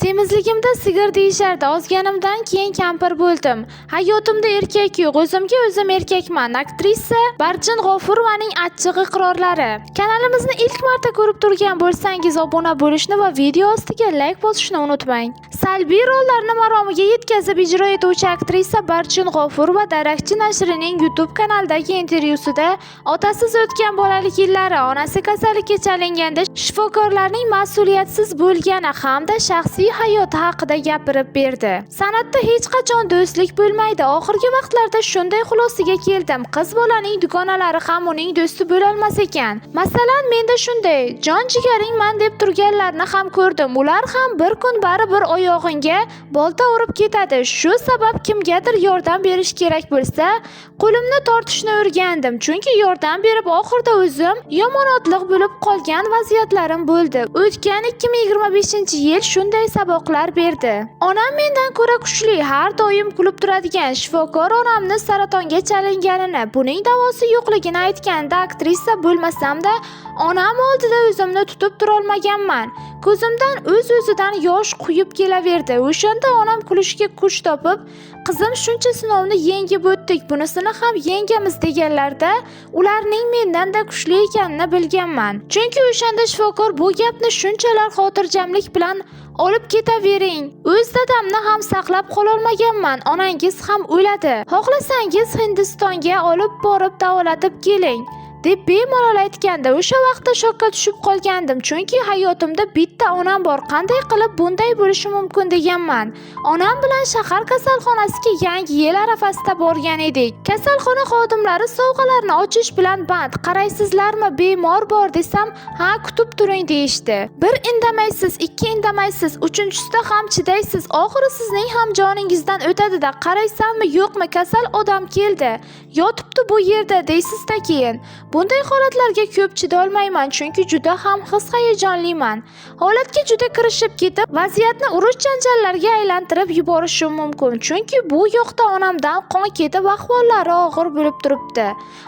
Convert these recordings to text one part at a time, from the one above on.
Semizligimda sigir deyishardi, ozganimdan keyin kampir bo'ldim. Hayotimda erkak yo'q, o'zimga o'zim erkakman. Aktrisa Barchin G'ofurovaning achchiq iqrorlari. Kanalimizni ilk marta ko'rib turgan bo'lsangiz, obuna bo'lishni va video ostiga layk bosishni unutmang. Salbiy rollarni maromiga yetkazib ijro etuvchi aktrisa Barchin G'ofurova Darakchi nashrining YouTube kanalidagi intervyusida otasiz o'tgan bolalik yillari, onasi kasallikka chalinganda shifokorlarning mas'uliyatsiz bo'lgani hamda shaxsiy hayoti haqida gapirib berdi. San'atda hech qachon do'stlik bo'lmaydi. Oxirgi vaqtlarda shunday xulosaga keldim. Qiz bolaning dugonalari ham uning do'sti bo'lolmas ekan. Masalan, menda shunday, jon jigaringman deb turganlarni ham ko'rdim. Ular ham bir kun baribir oyog'ingga bolta urib ketadi. Shu sabab kimgadir yordam berish kerak bo'lsa, qo'limni tortishni o'rgandim. Chunki yordam berib oxirida o'zim yomonotliq bo'lib qolgan vaziyatlarim bo'ldi. O'tgan 2025-yil shunday saboqlar berdi. Onam mendan ko'ra kuchli, har doim kulib turadigan shifokor onamni saratonga chalinganini, buning davosi yo'qligini aytganda aktrisa bo'lmasam-da, onam oldida o'zimni tutib turolmaganman. Ko'zimdan o'z-o'zidan yosh quyib kelaverdi. O'shanda onam kulishga kuch topib, "Qizim, shuncha sinovni yengib o'tdik, bunisini ham yengamiz" deganlarida ularning mendan-da kuchli ekanini bilganman. Chunki o'shanda shifokor bu gapni shunchalar xotirjamlik bilan olib ketavering. O'z dadamni ham saqlab qololmaganman, onangiz ham o'ladi. Xohlasangiz Hindistonga olib borib davolatib keling, deb bemalol aytganda o'sha vaqtda shokka tushib qolgandim. Chunki hayotimda bitta onam bor, qanday qilib bunday bo'lishi mumkin deganman. Onam bilan shahar kasalxonasiga Yangi yil arafasida borgan edik. Kasalxona xodimlari sovg'alarni ochish bilan band. Qaraysizlarmi, bemor bor desam, ha, kutib turing deyishdi. Bir indamaysiz, ikki indamaysiz, uchinchisida ham chidaysiz. Oxiri sizning ham joningizdan o'tadi-da, qaraysanmi yo'qmi, kasal odam keldi, yotibdi bu yerda deysizda keyin. Bunday holatlarga ko'p chidolmayman, chunki juda ham his hayajonliman. Holatga juda kirishib ketib, vaziyatni urush janjallarga aylantirib yuborishim mumkin. Chunki bu yoqda onamdan qon ketib, ahvollari og'ir bo'lib turibdi.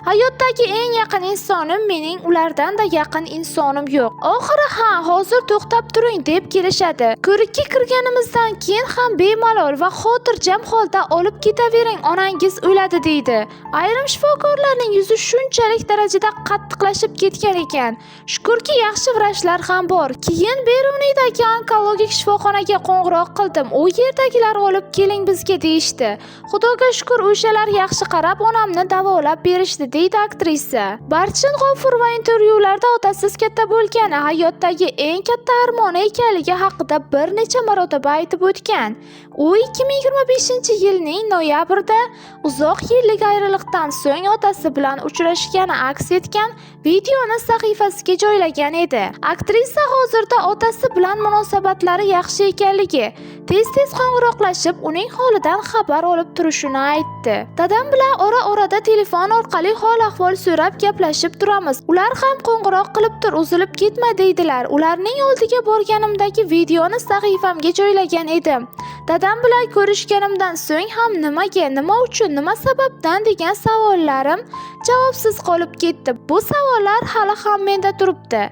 Hayotdagi eng yaqin insonim, mening ulardan-da yaqin insonim yo'q. Oxiri ha, hozir to'xtab turing deb kelishadi. Ko'rikka kirganimizdan keyin ham bemalol va xotirjam holda olib ketavering, onangiz o'ladi deydi. Ayrim shifokorlarning yuzi shunchalik darajada qattiqlashib ketgan ekan. Shukurki, yaxshi vrachlar ham bor. Keyin Beruniydagi onkologik shifoxonaga qo'ng'iroq qildim. U yerdagilar olib keling bizga deyishdi. Xudoga shukur, o'shalar yaxshi qarab onamni davolab berishdi, deydi aktrisa. Barchin G'ofurova intervyularda otasiz katta bo'lgani, hayotdagi eng katta armoni ekanligi haqida bir necha marotaba aytib o'tgan. U 2025-yilning noyabrida uzoq yillik ayriliqdan so'ng otasi bilan uchrashgani aks etgan videoni sahifasiga joylagan edi. Aktrisa hozirda otasi bilan munosabatlari yaxshi ekanligi, tez-tez qo'ng'iroqlashib, uning holidan xabar olib turishini aytdi. Dadam bilan ora-orada telefon orqali hol-ahvol so'rab gaplashib turamiz. Ular ham qo'ng'iroq qilib tur, uzilib ketma deydilar. Ularning oldiga borganimdagi videoni sahifamga joylagan edim. Dadam bilan ko'rishganimdan so'ng ham nimaga, nima uchun, nima sababdan degan savollarim javobsiz qolib ketdi. Bu savollar hali ham menda turibdi.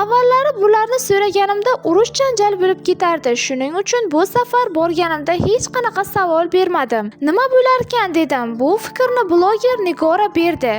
Avvallari bularni so'raganimda urush janjal bo'lib ketardi. Shuning uchun bu safar borganimda hech qanaqa savol bermadim. Nima bo'larkan dedim. Bu fikrni bloger Nigora berdi.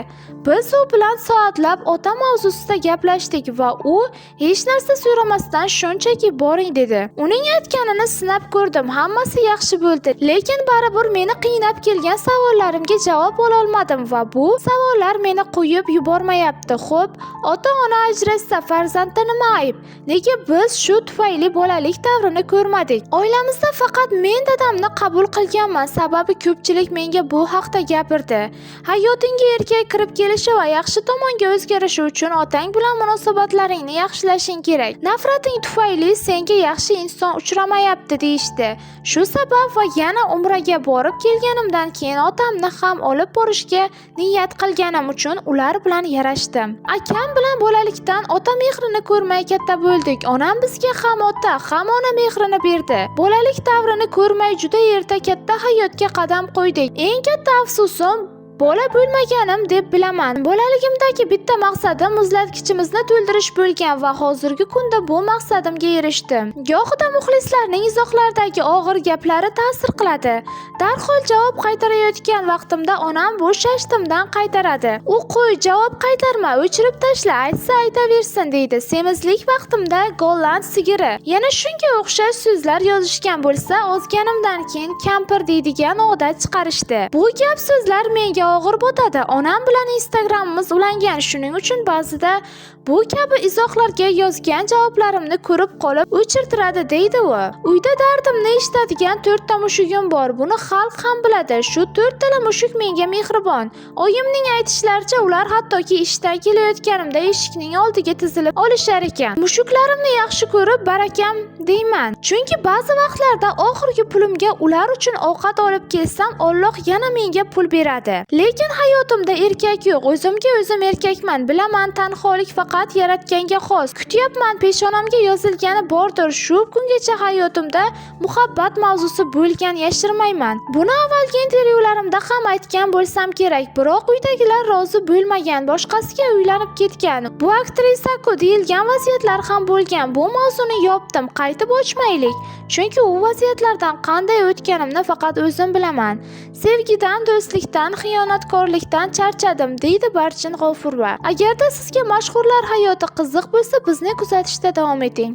Biz u bilan soatlab ota mavzusida gaplashdik va u hech narsa so'ramasdan shunchaki boring dedi. Uning aytganini sinab ko'rdim, hammasi yaxshi bo'ldi. Lekin baribir meni qiynab kelgan savollarimga javob ololmadim va bu savollar meni qo'yib yubormayapti. Xo'p, ota-ona ajrashsa farzandda nima ayb? Nega biz shu tufayli bolalik davrini ko'rmadik? Oilamizda faqat men dadamni qabul qilganman, sababi ko'pchilik menga bu haqda gapirdi. Hayotingga erkak kirib kelishi va yaxshi tomonga o'zgarishi uchun otang bilan munosabatlaringni yaxshilashing kerak. Nafrating tufayli senga yaxshi inson uchramayapti deyishdi. Shu sabab va yana umraga borib kelganimdan keyin otamni ham olib borishga niyat qilganim uchun ular bilan yarashdim. Akam bilan bolalikdan ota mehrini ko'rmay katta bo'ldik. Onam bizga ham ota, ham ona mehrini berdi. Bolalik davrini ko'rmay juda erta katta hayotga qadam qo'ydik. Eng katta afsusim, Bola bo'lmaganim deb bilaman. Bolaligimdagi bitta maqsadim muzlatkichimizni to'ldirish bo'lgan va hozirgi kunda bu maqsadimga erishdim. Gohida muxlislarning izohlardagi og'ir gaplari ta'sir qiladi. Darhol javob qaytarayotgan vaqtimda onam bu shashtimdan qaytaradi. U qo'y, javob qaytarma, o'chirib tashla, aytsa aytaversin deydi. Semizlik vaqtimda golland sigiri. Yana shunga o'xshash so'zlar yozishgan bo'lsa, ozganimdan keyin kampir deydigan odat chiqarishdi. Bu gap so'zlar menga og'ir botadi. Onam bilan Instagramimiz ulangan, shuning uchun ba'zida bu kabi izohlarga yozgan javoblarimni ko'rib qolib o'chirtiradi deydi u. Uyda dardimni eshitadigan 4 ta mushugim bor. Buni xalq ham biladi. Shu 4 tala mushuk menga mehribon. Oyimning aytishlaricha, ular hattoki ishdan kelayotganimda eshikning oldiga tizilib olishar ekan. Mushuklarimni yaxshi ko'rib barakam deyman. Chunki ba'zi vaqtlarda oxirgi pulimga ular uchun ovqat olib kelsam, Alloh yana menga pul beradi. Lekin hayotimda erkak yo'q. O'zimga o'zim erkakman. Bilaman, tanholik faqat yaratganga xos. Kutyapman, peshonamga yozilgani bordir. Shu kungacha hayotimda muhabbat mavzusi bo'lgan, yashirmayman. Buni avvalgi intervyularimda ham aytgan bo'lsam kerak, biroq uydagilar rozi bo'lmagan, boshqasiga uylanib ketgan. Bu aktrisa-ku deyilgan vaziyatlar ham bo'lgan. Bu mavzuni yopdim, qaytib ochmaylik. Chunki u vaziyatlardan qanday o'tganimni faqat o'zim bilaman. Sevgidan, do'stlikdan, xiyonatkorlikdan charchadim, deydi Barchin G'ofurova. Agarda sizga mashhurlar hayoti qiziq bo'lsa, bizni kuzatishda davom eting.